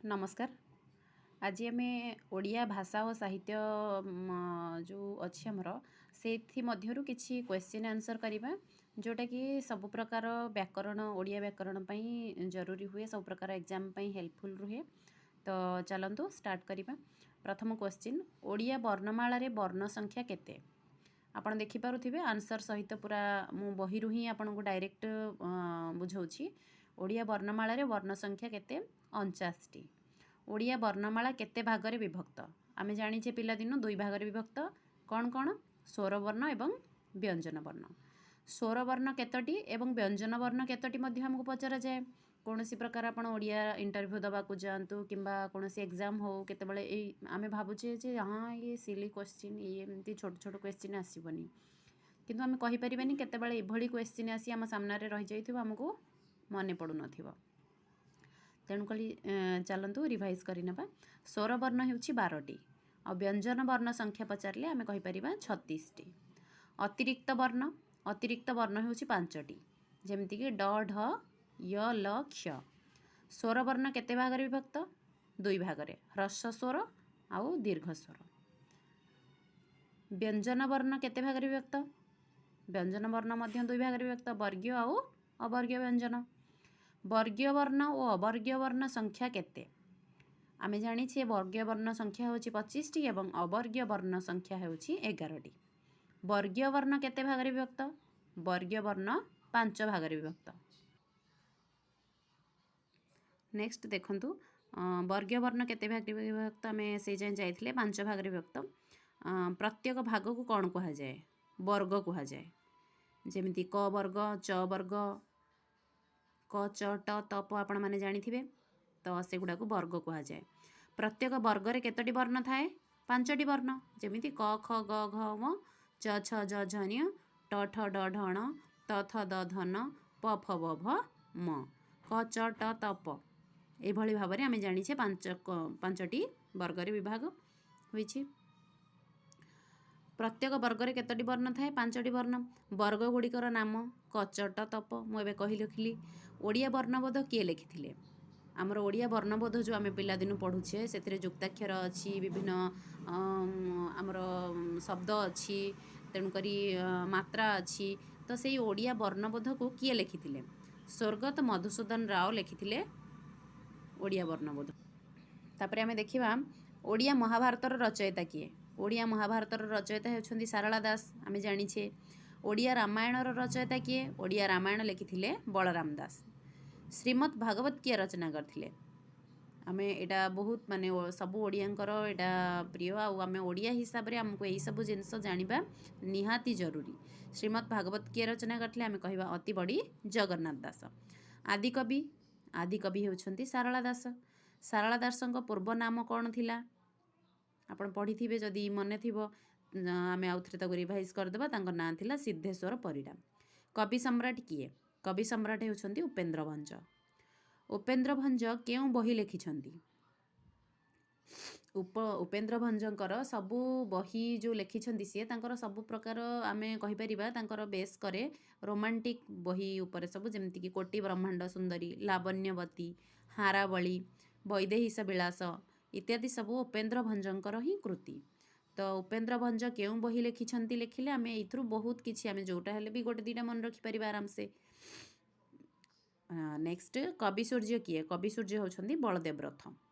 ନମସ୍କାର। ଆଜି ଆମେ ଓଡ଼ିଆ ଭାଷା ଓ ସାହିତ୍ୟ ଯେଉଁ ଅଛି ଆମର, ସେଥିମଧ୍ୟରୁ କିଛି କ୍ୱେଶ୍ଚିନ୍ ଆନ୍ସର୍ କରିବା, ଯେଉଁଟାକି ସବୁ ପ୍ରକାର ବ୍ୟାକରଣ, ଓଡ଼ିଆ ବ୍ୟାକରଣ ପାଇଁ ଜରୁରୀ ହୁଏ, ସବୁ ପ୍ରକାର ଏକ୍ଜାମ୍ ପାଇଁ ହେଲ୍ପଫୁଲ୍ ରୁହେ। ତ ଚାଲନ୍ତୁ ଷ୍ଟାର୍ଟ କରିବା। ପ୍ରଥମ କ୍ୱେଶ୍ଚିନ୍, ଓଡ଼ିଆ ବର୍ଣ୍ଣମାଳାରେ ବର୍ଣ୍ଣ ସଂଖ୍ୟା କେତେ? ଆପଣ ଦେଖିପାରୁଥିବେ, ଆନ୍ସର୍ ସହିତ ପୁରା ମୁଁ ବହିରୁ ହିଁ ଆପଣଙ୍କୁ ଡାଇରେକ୍ଟ ବୁଝାଉଛି। ଓଡ଼ିଆ ବର୍ଣ୍ଣମାଳାରେ ବର୍ଣ୍ଣ ସଂଖ୍ୟା କେତେ? 49ଟି। ଓଡ଼ିଆ ବର୍ଣ୍ଣମାଳା କେତେ ଭାଗରେ ବିଭକ୍ତ? ଆମେ ଜାଣିଛେ ପିଲାଦିନୁ, ଦୁଇ ଭାଗରେ ବିଭକ୍ତ। କ'ଣ କ'ଣ? ସ୍ୱରବର୍ଣ୍ଣ ଏବଂ ବ୍ୟଞ୍ଜନ ବର୍ଣ୍ଣ। ସ୍ୱରବର୍ଣ୍ଣ କେତୋଟି ଏବଂ ବ୍ୟଞ୍ଜନ ବର୍ଣ୍ଣ କେତୋଟି ମଧ୍ୟ ଆମକୁ ପଚରାଯାଏ। କୌଣସି ପ୍ରକାର ଆପଣ ଓଡ଼ିଆ ଇଣ୍ଟରଭ୍ୟୁ ଦେବାକୁ ଯାଆନ୍ତୁ କିମ୍ବା କୌଣସି ଏକ୍ଜାମ୍ ହେଉ, କେତେବେଳେ ଏଇ ଆମେ ଭାବୁଛେ ଯେ ହଁ, ଇଏ ସିଲି କ୍ୱେଶ୍ଚିନ୍, ଇଏ ଏମିତି ଛୋଟ ଛୋଟ କ୍ୱେଶ୍ଚିନ୍ ଆସିବନି। କିନ୍ତୁ ଆମେ କହିପାରିବାନି କେତେବେଳେ ଏଭଳି କ୍ୱେଶ୍ଚିନ୍ ଆସି ଆମ ସାମ୍ନାରେ ରହିଯାଇଥିବ, ଆମକୁ ମନେ ପଡ଼ୁନଥିବ। ତେଣୁକରି ଚାଲନ୍ତୁ ରିଭାଇଜ୍ କରିନେବା। ସ୍ୱରବର୍ଣ୍ଣ ହେଉଛି 12ଟି ଆଉ ବ୍ୟଞ୍ଜନ ବର୍ଣ୍ଣ ସଂଖ୍ୟା ପଚାରିଲେ ଆମେ କହିପାରିବା 36ଟି। ଅତିରିକ୍ତ ବର୍ଣ୍ଣ, ଅତିରିକ୍ତ ବର୍ଣ୍ଣ ହେଉଛି 5ଟି, ଯେମିତିକି ଡ, ଢ, ୟ, ଲ, କ୍ଷ। ସ୍ୱରବର୍ଣ୍ଣ କେତେ ଭାଗରେ ବିଭକ୍ତ? ଦୁଇ ଭାଗରେ, ହ୍ରସ୍ୱ ସ୍ୱର ଆଉ ଦୀର୍ଘ ସ୍ୱର। ବ୍ୟଞ୍ଜନ ବର୍ଣ୍ଣ କେତେ ଭାଗରେ ବିଭକ୍ତ? ବ୍ୟଞ୍ଜନ ବର୍ଣ୍ଣ ମଧ୍ୟ ଦୁଇ ଭାଗରେ ବିଭକ୍ତ, ବର୍ଗୀୟ ଆଉ ଅବର୍ଗୀୟ ବ୍ୟଞ୍ଜନ। ବର୍ଗୀୟ ବର୍ଣ୍ଣ ଓ ଅବର୍ଗୀୟ ବର୍ଣ୍ଣ ସଂଖ୍ୟା କେତେ? ଆମେ ଜାଣିଛେ ବର୍ଗୀୟ ବର୍ଣ୍ଣ ସଂଖ୍ୟା ହେଉଛି 25ଟି ଏବଂ ଅବର୍ଗୀୟ ବର୍ଣ୍ଣ ସଂଖ୍ୟା ହେଉଛି 11ଟି। ବର୍ଗୀୟ ବର୍ଣ୍ଣ କେତେ ଭାଗରେ ବିଭକ୍ତ? ବର୍ଗୀୟ ବର୍ଣ୍ଣ ପାଞ୍ଚ ଭାଗରେ ବିଭକ୍ତ। ନେକ୍ସଟ ଦେଖନ୍ତୁ, ବର୍ଗୀୟ ବର୍ଣ୍ଣ କେତେ ଭାଗରେ ବିଭକ୍ତ? ଆମେ ସେଇ ଯାଏଁ ଯାଇଥିଲେ, ପାଞ୍ଚ ଭାଗରେ ବିଭକ୍ତ। ପ୍ରତ୍ୟେକ ଭାଗକୁ କ'ଣ କୁହାଯାଏ? ବର୍ଗ କୁହାଯାଏ। ଯେମିତି କ ବର୍ଗ, ଚ ବର୍ଗ, କ, ଚ, ଟ, ତ, ପ, ଆପଣମାନେ ଜାଣିଥିବେ। ତ ସେଗୁଡ଼ାକୁ ବର୍ଗ କୁହାଯାଏ। ପ୍ରତ୍ୟେକ ବର୍ଗରେ କେତୋଟି ବର୍ଣ୍ଣ ଥାଏ? ପାଞ୍ଚଟି ବର୍ଣ୍ଣ, ଯେମିତି କ, ଖ, ଗ, ଘ, ମ, ଚ, ଛ, ଜ, ଝ, ଞ, ଟ, ଠ, ଡ, ଢ, ଣ, ତ, ଥ, ଦ, ଧ, ନ, ପ, ଫ, ବ, ଭ, ମ। କ, ଚ, ଟ, ତ, ପ, ଏଇଭଳି ଭାବରେ ଆମେ ଜାଣିଛେ ପାଞ୍ଚଟି ବର୍ଗରେ ବିଭାଗ ହୋଇଛି। ପ୍ରତ୍ୟେକ ବର୍ଗରେ କେତୋଟି ବର୍ଣ୍ଣ ଥାଏ? ପାଞ୍ଚଟି ବର୍ଣ୍ଣ। ବର୍ଗ ଗୁଡ଼ିକର ନାମ କ, ଚ, ଟ, ତ, ପ, ମୁଁ ଏବେ କହି ରଖିଲି। ଓଡ଼ିଆ ବର୍ଣ୍ଣବୋଧ କିଏ ଲେଖିଥିଲେ? ଆମର ଓଡ଼ିଆ ବର୍ଣ୍ଣବୋଧ ଯେଉଁ ଆମେ ପିଲାଦିନୁ ପଢ଼ୁଛେ, ସେଥିରେ ଯୁକ୍ତାକ୍ଷର ଅଛି, ବିଭିନ୍ନ ଆମର ଶବ୍ଦ ଅଛି, ତେଣୁକରି ମାତ୍ରା ଅଛି। ତ ସେଇ ଓଡ଼ିଆ ବର୍ଣ୍ଣବୋଧକୁ କିଏ ଲେଖିଥିଲେ? ସ୍ୱର୍ଗତ ମଧୁସୂଦନ ରାଓ ଲେଖିଥିଲେ ଓଡ଼ିଆ ବର୍ଣ୍ଣବୋଧ। ତାପରେ ଆମେ ଦେଖିବା, ଓଡ଼ିଆ ମହାଭାରତର ରଚୟିତା କିଏ? ଓଡ଼ିଆ ମହାଭାରତର ରଚୟିତା ହେଉଛନ୍ତି ସାରଳା ଦାସ, ଆମେ ଜାଣିଛେ। ଓଡ଼ିଆ ରାମାୟଣର ରଚୟିତା କିଏ? ଓଡ଼ିଆ ରାମାୟଣ ଲେଖିଥିଲେ ବଳରାମ ଦାସ। ଶ୍ରୀମଦ୍ ଭାଗବତ କିଏ ରଚନା କରିଥିଲେ? ଆମେ ଏଇଟା ବହୁତ ମାନେ ସବୁ ଓଡ଼ିଆଙ୍କର ଏଇଟା ପ୍ରିୟ ଆଉ ଆମେ ଓଡ଼ିଆ ହିସାବରେ ଆମକୁ ଏଇସବୁ ଜିନିଷ ଜାଣିବା ନିହାତି ଜରୁରୀ। ଶ୍ରୀମଦ୍ ଭାଗବତ କିଏ ରଚନା କରିଥିଲେ? ଆମେ କହିବା ଅତି ବଡ଼ି ଜଗନ୍ନାଥ ଦାସ। ଆଦିକବି, ଆଦିକବି ହେଉଛନ୍ତି ସାରଳା ଦାସ। ସାରଳା ଦାସଙ୍କ ପୂର୍ବ ନାମ କ'ଣ ଥିଲା? ଆପଣ ପଢ଼ିଥିବେ, ଯଦି ମନେ ଥିବ ଆମେ ଆଉ ଥରେ ତାକୁ ରିଭାଇଜ୍ କରିଦେବା। ତାଙ୍କ ନାଁ ଥିଲା ସିଦ୍ଧେଶ୍ୱର ପରିଡ଼ା। କବି ସମ୍ରାଟ କିଏ? କବି ସମ୍ରାଟ ହେଉଛନ୍ତି ଉପେନ୍ଦ୍ର ଭଞ୍ଜ। ଉପେନ୍ଦ୍ର ଭଞ୍ଜ କେଉଁ ବହି ଲେଖିଛନ୍ତି? ଉପେନ୍ଦ୍ର ଭଞ୍ଜଙ୍କର ସବୁ ବହି ଯେଉଁ ଲେଖିଛନ୍ତି ସିଏ, ତାଙ୍କର ସବୁ ପ୍ରକାର ଆମେ କହିପାରିବା ତାଙ୍କର ବେସ୍ କରେ ରୋମାଣ୍ଟିକ୍ ବହି ଉପରେ ସବୁ, ଯେମିତିକି କୋଟି ବ୍ରହ୍ମାଣ୍ଡ ସୁନ୍ଦରୀ, ଲାବଣ୍ୟବତୀ, ହାରାବଳୀ, ବୈଦେହୀଶ ବିଳାସ ଇତ୍ୟାଦି ସବୁ ଉପେନ୍ଦ୍ର ଭଞ୍ଜଙ୍କର ହିଁ କୃତି। ତ ଉପେନ୍ଦ୍ର ଭଞ୍ଜ କେଉଁ ବହି ଲେଖିଛନ୍ତି ଲେଖିଲେ ଆମେ ଏଇଥିରୁ ବହୁତ କିଛି, ଆମେ ଯେଉଁଟା ହେଲେ ବି ଗୋଟେ ଦୁଇଟା ମନେ ରଖିପାରିବା ଆରାମସେ। ନେକ୍ସଟ, କବି ସୂର୍ଯ୍ୟ କିଏ? କବି ସୂର୍ଯ୍ୟ ହେଉଛନ୍ତି ବଳଦେବ ରଥ।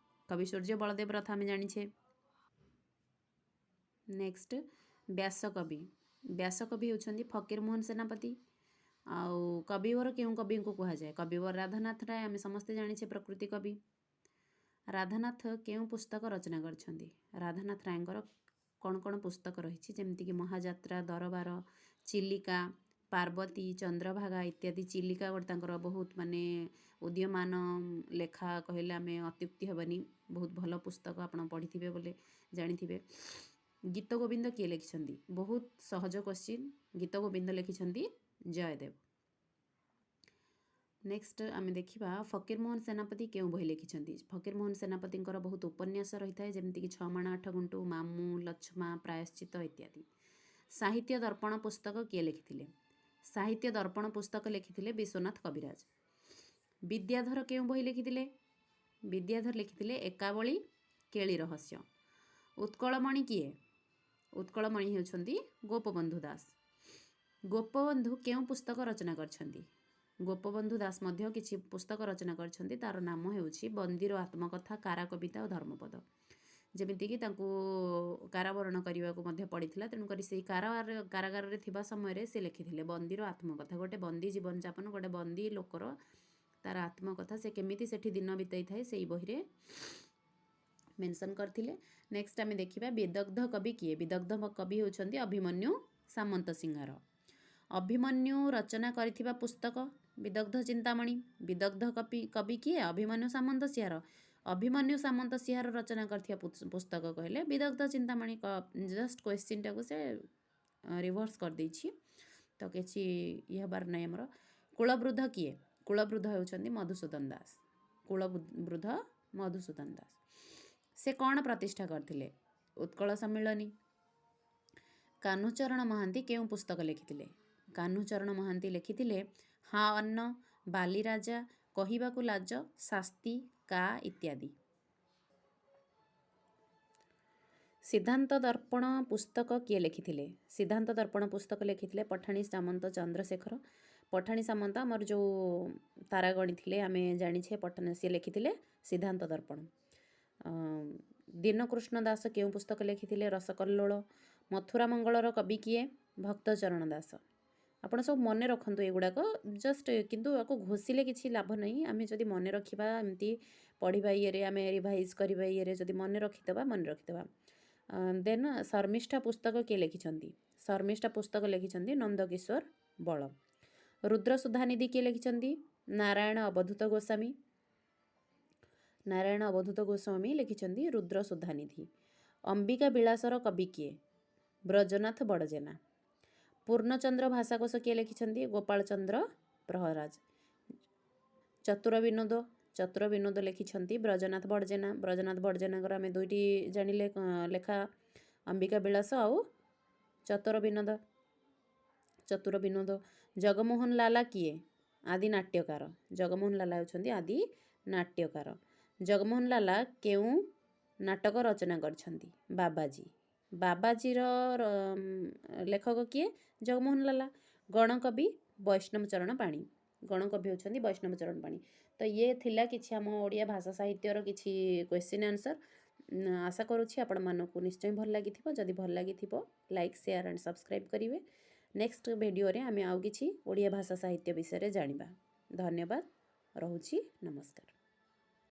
କବି ସୂର୍ଯ୍ୟ ବଳଦେବ ରଥ ଆମେ ଜାଣିଛେ। ନେକ୍ସଟ, ବ୍ୟାସକବି। ବ୍ୟାସକବି ହେଉଛନ୍ତି ଫକୀରମୋହନ ସେନାପତି। ଆଉ କବିବର କେଉଁ କବିଙ୍କୁ କୁହାଯାଏ? କବିବର ରାଧାନାଥ ରାୟ, ଆମେ ସମସ୍ତେ ଜାଣିଛେ, ପ୍ରକୃତି କବି। ରାଧାନାଥ କେଉଁ ପୁସ୍ତକ ରଚନା କରିଛନ୍ତି? ରାଧାନାଥ ରାୟଙ୍କର କ'ଣ କ'ଣ ପୁସ୍ତକ ରହିଛି? ଯେମିତିକି ମହାଯାତ୍ରା, ଦରବାର, ଚିଲିକା, ପାର୍ବତୀ, ଚନ୍ଦ୍ରଭାଗା ଇତ୍ୟାଦି। ଚିଲିକା ଗୋଟେ ତାଙ୍କର ବହୁତ ମାନେ ଉଦୀୟମାନ ଲେଖା କହିଲେ ଆମେ ଅତ୍ୟୁକ୍ତି ହେବନି। ବହୁତ ଭଲ ପୁସ୍ତକ, ଆପଣ ପଢ଼ିଥିବେ ବୋଲି ଜାଣିଥିବେ। ଗୀତ ଗୋବିନ୍ଦ କିଏ ଲେଖିଛନ୍ତି? ବହୁତ ସହଜ କ୍ୱେଶ୍ଚିନ୍। ଗୀତ ଗୋବିନ୍ଦ ଲେଖିଛନ୍ତି ଜୟଦେବ। ନେକ୍ସଟ ଆମେ ଦେଖିବା, ଫକୀରମୋହନ ସେନାପତି କେଉଁ ବହି ଲେଖିଛନ୍ତି? ଫକୀରମୋହନ ସେନାପତିଙ୍କର ବହୁତ ଉପନ୍ୟାସ ରହିଥାଏ, ଯେମିତିକି ଛଅ ମାଣ ଆଠ ଗୁଣ୍ଠୁ, ମାମୁଁ, ଲଛମା, ପ୍ରାୟଶ୍ଚିତ ଇତ୍ୟାଦି। ସାହିତ୍ୟ ଦର୍ପଣ ପୁସ୍ତକ କିଏ ଲେଖିଥିଲେ? ସାହିତ୍ୟ ଦର୍ପଣ ପୁସ୍ତକ ଲେଖିଥିଲେ ବିଶ୍ୱନାଥ କବିରାଜ। ବିଦ୍ୟାଧର କେଉଁ ବହି ଲେଖିଥିଲେ? ବିଦ୍ୟାଧର ଲେଖିଥିଲେ ଏକାବଳୀ, କେଳି ରହସ୍ୟ। ଉତ୍କଳମଣି କିଏ? ଉତ୍କଳମଣି ହେଉଛନ୍ତି ଗୋପବନ୍ଧୁ ଦାସ। ଗୋପବନ୍ଧୁ କେଉଁ ପୁସ୍ତକ ରଚନା କରିଛନ୍ତି? ଗୋପବନ୍ଧୁ ଦାସ ମଧ୍ୟ କିଛି ପୁସ୍ତକ ରଚନା କରିଛନ୍ତି। ତାର ନାମ ହେଉଛି ବନ୍ଦୀର ଆତ୍ମକଥା, କାରା କବିତା ଓ ଧର୍ମପଦ। ଯେମିତିକି ତାଙ୍କୁ କାରାବରଣ କରିବାକୁ ମଧ୍ୟ ପଡ଼ିଥିଲା, ତେଣୁକରି ସେଇ କାରାଗାରରେ ଥିବା ସମୟରେ ସେ ଲେଖିଥିଲେ ବନ୍ଦୀର ଆତ୍ମକଥା। ଗୋଟେ ବନ୍ଦୀ ଜୀବନଯାପନ, ଗୋଟେ ବନ୍ଦୀ ଲୋକର ତାର ଆତ୍ମକଥା, ସେ କେମିତି ସେଠି ଦିନ ବିତେଇଥାଏ, ସେଇ ବହିରେ ମେନସନ୍ କରିଥିଲେ। ନେକ୍ସଟ ଆମେ ଦେଖିବା, ବିଦଗ୍ଧ କବି କିଏ? ବିଦଗ୍ଧ କବି ହେଉଛନ୍ତି ଅଭିମନ୍ୟୁ ସାମନ୍ତସିଂହାର। ଅଭିମନ୍ୟୁ ରଚନା କରିଥିବା ପୁସ୍ତକ ବିଦଗ୍ଧ ଚିନ୍ତାମଣି। ବିଦଗ୍ଧ କବି କିଏ? ଅଭିମନ୍ୟୁ ସାମନ୍ତସିଂହାର। ଅଭିମନ୍ୟୁ ସାମନ୍ତସିଂହାର ରଚନା କରିଥିବା ପୁସ୍ତକ କହିଲେ ବିଦଗ୍ଧ ଚିନ୍ତାମଣି। ଜଷ୍ଟ କ୍ୱେଶ୍ଚିନ୍ଟାକୁ ସେ ରିଭର୍ସ କରିଦେଇଛି, ତ କିଛି ଇଏ ହେବାର ନାହିଁ ଆମର। କୁଳବୃଦ୍ଧ କିଏ? କୁଳବୃଦ୍ଧ ହେଉଛନ୍ତି ମଧୁସୂଦନ ଦାସ। କୁଳବୃଦ୍ଧ ମଧୁସୂଦନ ଦାସ। ସେ କ'ଣ ପ୍ରତିଷ୍ଠା କରିଥିଲେ? ଉତ୍କଳ ସମ୍ମିଳନୀ। କାହ୍ନୁଚରଣ ମହାନ୍ତି କେଉଁ ପୁସ୍ତକ ଲେଖିଥିଲେ? କାହ୍ନୁଚରଣ ମହାନ୍ତି ଲେଖିଥିଲେ ହା ଅନ୍ନ, ବାଲିରାଜା, କହିବାକୁ ଲାଜ, ଶାସ୍ତି, କା ଇତ୍ୟାଦି। ସିଦ୍ଧାନ୍ତ ଦର୍ପଣ ପୁସ୍ତକ କିଏ ଲେଖିଥିଲେ? ସିଦ୍ଧାନ୍ତ ଦର୍ପଣ ପୁସ୍ତକ ଲେଖିଥିଲେ ପଠାଣି ସାମନ୍ତ ଚନ୍ଦ୍ରଶେଖର। ପଠାଣି ସାମନ୍ତ ଆମର ଯେଉଁ ତାରାଗଣୀ ଥିଲେ, ଆମେ ଜାଣିଛେ, ପଠାଣି ସିଏ ଲେଖିଥିଲେ ସିଦ୍ଧାନ୍ତ ଦର୍ପଣ। ଦୀନକୃଷ୍ଣ ଦାସ କେଉଁ ପୁସ୍ତକ ଲେଖିଥିଲେ? ରସକଲ୍ଲୋଳ। ମଥୁରା ମଙ୍ଗଳର କବି କିଏ? ଭକ୍ତଚରଣ ଦାସ। ଆପଣ ସବୁ ମନେ ରଖନ୍ତୁ ଏଗୁଡ଼ାକ ଜଷ୍ଟ, କିନ୍ତୁ ଆକୁ ଘୋଷିଲେ କିଛି ଲାଭ ନାହିଁ। ଆମେ ଯଦି ମନେ ରଖିବା, ଏମିତି ପଢ଼ିବା ଇଏରେ, ଆମେ ରିଭାଇଜ୍ କରିବା ଇଏରେ ଯଦି ମନେ ରଖିଦେବା, ମନେ ରଖିଦେବା। ଦେନ୍ ଶର୍ମିଷ୍ଠା ପୁସ୍ତକ କିଏ ଲେଖିଛନ୍ତି? ଶର୍ମିଷ୍ଠା ପୁସ୍ତକ ଲେଖିଛନ୍ତି ନନ୍ଦକିଶୋର ବଳ। ରୁଦ୍ର ସୁଧାନିଧି କିଏ ଲେଖିଛନ୍ତି? ନାରାୟଣ ଅବଧୂତ ଗୋସ୍ୱାମୀ। ନାରାୟଣ ଅବଧୂତ ଗୋସ୍ୱାମୀ ଲେଖିଛନ୍ତି ରୁଦ୍ର ସୁଧାନିଧି। ଅମ୍ବିକା ବିଳାସର କବି କିଏ? ବ୍ରଜନାଥ ବଡ଼ଜେନା। ପୂର୍ଣ୍ଣଚନ୍ଦ୍ର ଭାଷାକୋଷ କିଏ ଲେଖିଛନ୍ତି? ଗୋପାଳ ଚନ୍ଦ୍ର ପ୍ରହରାଜ। ଚତୁର ବିନୋଦ, ଚତୁର ବିନୋଦ ଲେଖିଛନ୍ତି ବ୍ରଜନାଥ ବଡ଼ଜେନା। ବ୍ରଜନାଥ ବଡ଼ଜେନାଙ୍କର ଆମେ ଦୁଇଟି ଜାଣିଲେ ଲେଖା, ଅମ୍ବିକା ବିଳାସ ଆଉ ଚତୁର ବିନୋଦ। ଚତୁର ବିନୋଦ। ଜଗମୋହନ ଲାଲା କିଏ? ଆଦି ନାଟ୍ୟକାର। ଜଗମୋହନ ଲାଲା ହେଉଛନ୍ତି ଆଦି ନାଟ୍ୟକାର। ଜଗମୋହନ ଲାଲା କେଉଁ ନାଟକ ରଚନା କରିଛନ୍ତି? ବାବାଜୀ। ବାବାଜୀର ଲେଖକ କିଏ? ଜଗମୋହନ ଲାଲା। ଗଣକବି ବୈଷ୍ଣବ ଚରଣ ପାଣି। ଗଣକବି ହେଉଛନ୍ତି ବୈଷ୍ଣବ ଚରଣ ପାଣି। ତ ଇଏ ଥିଲା କିଛି ଆମ ଓଡ଼ିଆ ଭାଷା ସାହିତ୍ୟର କିଛି କ୍ୱେଶ୍ଚିନ୍ ଆନ୍ସର୍। ଆଶା କରୁଛି ଆପଣମାନଙ୍କୁ ନିଶ୍ଚୟ ଭଲ ଲାଗିଥିବ। ଯଦି ଭଲ ଲାଗିଥିବ, ଲାଇକ୍, ସେୟାର ଆଣ୍ଡ ସବସ୍କ୍ରାଇବ୍ କରିବେ। ନେକ୍ସଟ ଭିଡ଼ିଓରେ ଆମେ ଆଉ କିଛି ଓଡ଼ିଆ ଭାଷା ସାହିତ୍ୟ ବିଷୟରେ ଜାଣିବା। ଧନ୍ୟବାଦ, ରହୁଛି, ନମସ୍କାର।